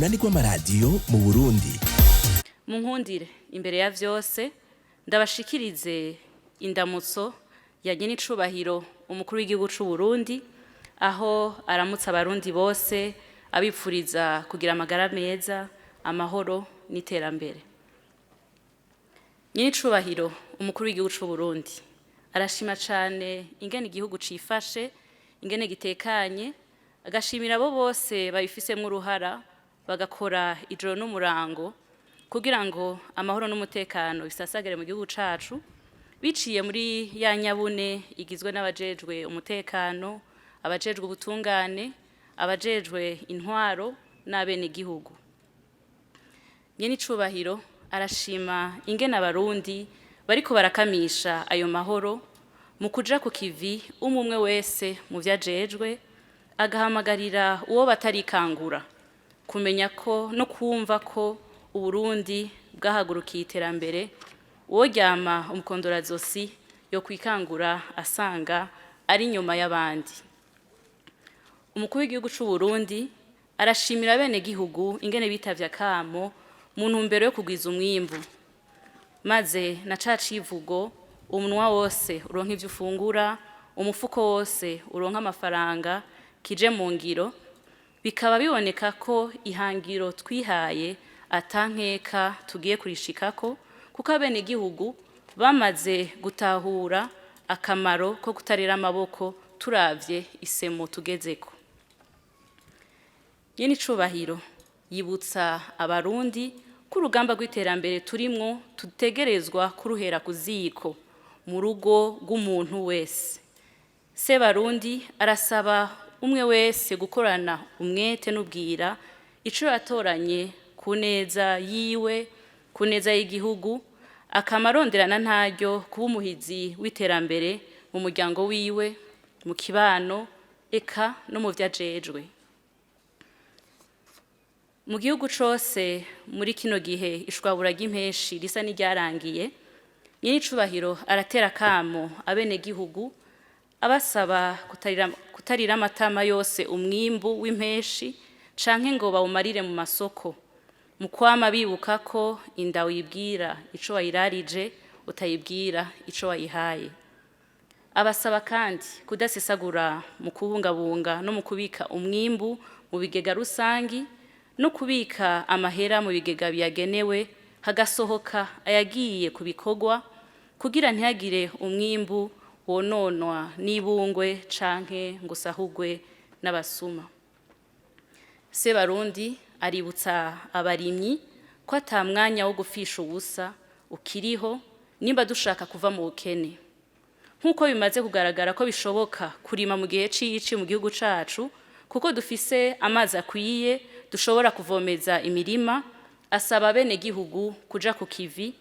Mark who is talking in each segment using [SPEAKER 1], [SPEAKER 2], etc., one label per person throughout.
[SPEAKER 1] Urunani rw'amaradiyo mu Burundi.
[SPEAKER 2] Munkundire, imbere ya vyose ndabashikirize indamutso ya nyenicubahiro umukuru w'igihugu c'u Burundi, aho aramutsa abarundi bose abipfuriza kugira amagara meza, amahoro n'iterambere. Nyenicubahiro umukuru w'igihugu c'u Burundi arashima cane ingene igihugu cifashe, ingene gitekanye, agashimira abo bose babifisemwo uruhara bagakora ijoro n'umurango kugira ngo amahoro n'umutekano bisasagare mu gihugu cacu, biciye muri ya nyabune igizwe n'abajejwe umutekano, abajejwe ubutungane, abajejwe intwaro n'abenegihugu. Nyenicubahiro arashima ingene abarundi bariko barakamisha ayo mahoro mu kuja ku kivi umwe umwe wese mu vyo ajejwe, agahamagarira uwo batarikangura kumenya ko no kumva ko Uburundi bwahagurukiye iterambere, uworyama umukondorazosi yokwikangura asanga ari inyuma y'abandi. Umukuru w'igihugu c'u Burundi arashimira abenegihugu ingene bitavye akamo mu ntumbero yo kugwiza umwimbu, maze na ca civugo "umunwa wose uronka ivyo ufungura, umufuko wose uronka amafaranga" kije mu ngiro, bikaba biboneka ko ihangiro twihaye ata nkeka tugiye kurishikako, kuko abenegihugu bamaze gutahura akamaro ko kutarera amaboko turavye isemo tugezeko. Nyenicubahiro yibutsa abarundi ko urugamba rw'iterambere turimwo tutegerezwa kuruhera ku ziko mu rugo rw'umuntu wese. Sebarundi arasaba umwe wese gukorana umwete n'ubwira ico yatoranye ku neza yiwe, ku neza y'igihugu, akama aronderana ntaryo kuba umuhizi w'iterambere mu muryango wiwe, mu kibano, eka no mu vyo ajejwe. Mu gihugu cose muri kino gihe ishwabura ry'impeshi risa n'iryarangiye, nyenicubahiro aratera akamo abenegihugu abasaba kutarira amatama yose umwimbu w'impeshi canke ngo bawumarire mu masoko, mu kwama bibuka ko inda uyibwira ico wayirarije, utayibwira ico wayihaye. Abasaba kandi kudasesagura mu kubungabunga no mu kubika umwimbu mu bigega rusangi, no kubika amahera mu bigega biyagenewe, hagasohoka ayagiye ku bikorwa kugira ntihagire umwimbu wononwa n'ibungwe canke ngo usahurwe n'abasuma. Sebarundi aributsa abarimyi ko ata mwanya wo gupfisha ubusa ukiriho nimba dushaka kuva mu bukene. Nk'uko bimaze kugaragara ko bishoboka kurima mu gihe c'ici mu gihugu cacu, kuko dufise amazi akwiye dushobora kuvomeza imirima, asaba abenegihugu kuja ku kivi,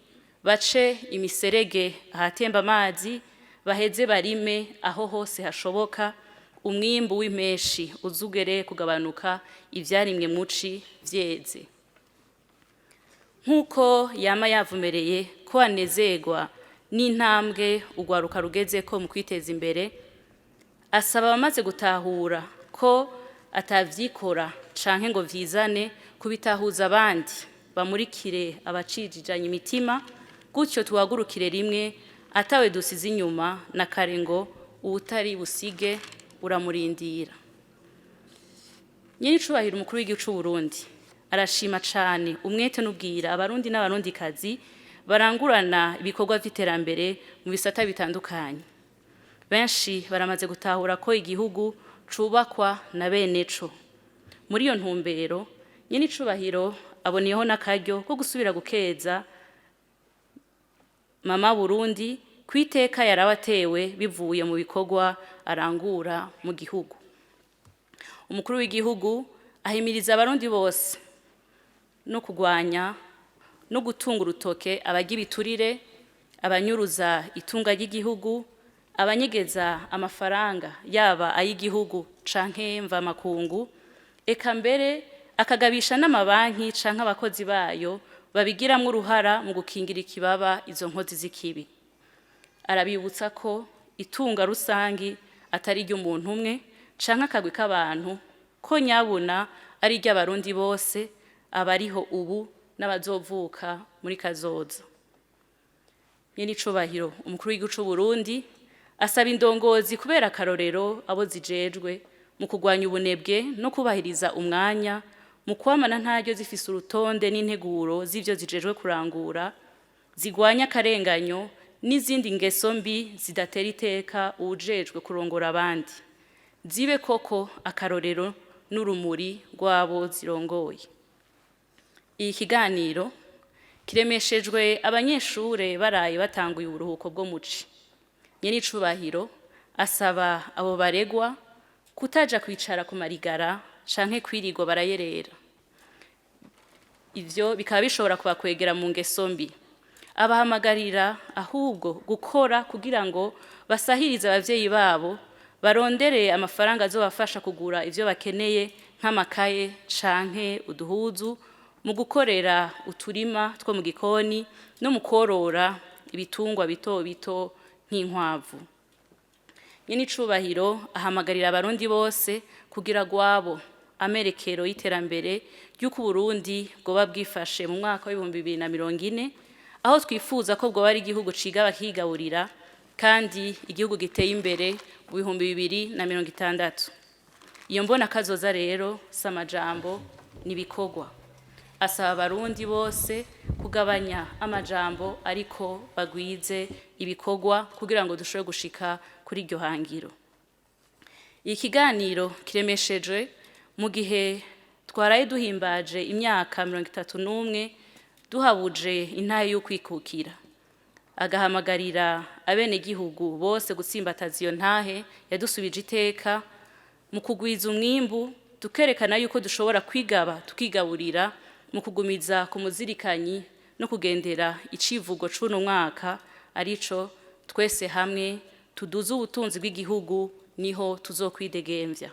[SPEAKER 2] bace imiserege ahatemba amazi, baheze barime aho hose hashoboka, umwimbu w'impeshi uzugere kugabanuka ivyarimwe muci vyeze. Nk'uko yama yavumereye ko anezerwa n'intambwe urwaruka rugezeko mu kwiteza imbere, asaba abamaze gutahura ko atavyikora canke ngo vyizane kubitahuza abandi, bamurikire abacijijanye imitima, gutyo tuhagurukire rimwe atawe dusize inyuma, na kare ngo uwutari busige uramurindira. Nyenicubahiro umukuru w'igihugu c'u Burundi arashima cane umwete n'ubwira abarundi n'abarundikazi barangurana ibikorwa vy'iterambere mu bisata bitandukanye. Benshi baramaze gutahura ko igihugu cubakwa na bene co. Muri iyo ntumbero, nyenicubahiro aboneyeho n'akaryo ko gusubira gukeza Mama Burundi kwiteka yarabatewe bivuye mu bikorwa arangura mu gihugu. Umukuru w'igihugu ahimiriza abarundi bose no kugwanya no gutunga urutoke abarya ibiturire, abanyuruza itunga ry'igihugu, abanyegeza amafaranga yaba ay'igihugu canke mvamakungu, eka mbere akagabisha n'amabanki canke abakozi bayo babigiramwo uruhara mu gukingira ikibaba izo nkozi z'ikibi. Arabibutsa ko itunga rusangi atari iry'umuntu umwe canke akagwi k'abantu, ko nyabuna ari iry'abarundi bose. abariho ubu n'abazovuka muri kazoza. Nyenicubahiro umukuru w'igihugu c'u Burundi asaba indongozi kubera akarorero abo zijejwe mu kurwanya ubunebwe no kubahiriza umwanya, mu kwamana ntaryo zifise urutonde n'integuro z'ivyo zijejwe kurangura, zigwanya akarenganyo n'izindi ngeso mbi zidatera iteka uwujejwe kurongora abandi, zibe koko akarorero n'urumuri rw'abo zirongoye. Iki kiganiro kiremeshejwe abanyeshure baraye batanguye uburuhuko bwo muci. Nyenicubahiro asaba abo baregwa kutaja kwicara ku marigara canke kwirirwa barayerera. Ivyo bikaba bishobora kubakwegera mu ngeso mbi. Abahamagarira ahubwo gukora kugira ngo basahirize abavyeyi babo, barondere amafaranga azobafasha kugura ivyo bakeneye nk'amakaye canke uduhuzu, mu gukorera uturima two mu gikoni no mu korora ibitungwa bito bito nk'inkwavu. Nyenicubahiro ahamagarira abarundi bose kugira gwabo amerekero y'iterambere ry'uko Uburundi bwoba bwifashe mu mwaka w'2040, aho twifuza ko bwoba ari igihugu cigaba kigaburira kandi igihugu giteye imbere mu 2060. Iyo mbona kazoza rero si amajambo, ni ibikorwa. Asaba abarundi bose kugabanya amajambo ariko bagwize ibikorwa kugira ngo dushobore gushika kuri iryo hangiro. Iki kiganiro kiremeshejwe mu gihe twaraye duhimbaje imyaka 31 duhabuje intahe y'ukwikukira. Agahamagarira abenegihugu bose gutsimbataza iyo ntahe yadusubije iteka mu kugwiza umwimbu, tukerekana yuko dushobora kwigaba tukigaburira, mu kugumiza ku muzirikanyi no kugendera icivugo c'uno mwaka arico: "Twese hamwe tuduze ubutunzi bw'igihugu, niho tuzokwidegemvya."